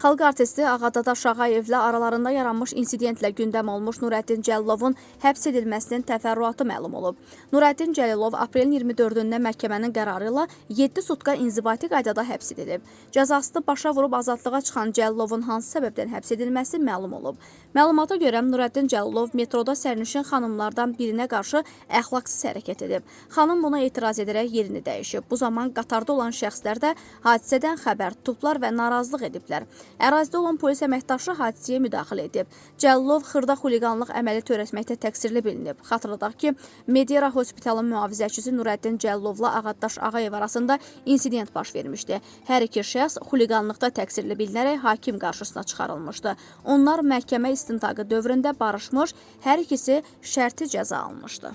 Xalq artisti Ağadadaş Ağayevlə aralarında yaranmış insidentlə gündəm olmuş Nurəddin Cəlilovun həbs edilməsinin təfərrüatı məlum olub. Nurəddin Cəlilov aprelin 24-də məhkəmənin qərarı ilə 7 sutka inzibati qaydada həbs edilib. Cəzasını başa vurub azadlığa çıxan Cəlilovun hansı səbəbdən həbs edilməsi məlum olub. Məlumata görə Nurəddin Cəlilov metroda sərnişin xanımlardan birinə qarşı əxlaqsız hərəkət edib. Xanım buna etiraz edərək yerini dəyişib. Bu zaman qatarda olan şəxslər də hadisədən xəbər tutublar və narazılıq ediblər. Ərazidə olan polis əməkdaşı hadisəyə müdaxilə edib. Cəlilov xırda xuliqanlıq əməli törətməkdə təqsirli bilinib. Xatırladaq ki, Medera Hospitalın mühafizəçisi Nurəddin Cəlilovla Ağadaş Ağayev arasında insident baş vermişdi. Hər iki şəxs xuliqanlıqda təqsirli bilinərək hakim qarşısına çıxarılmışdı. Onlar məhkəmə istintaqı dövründə barışmış, hər ikisi şərti cəza almışdı.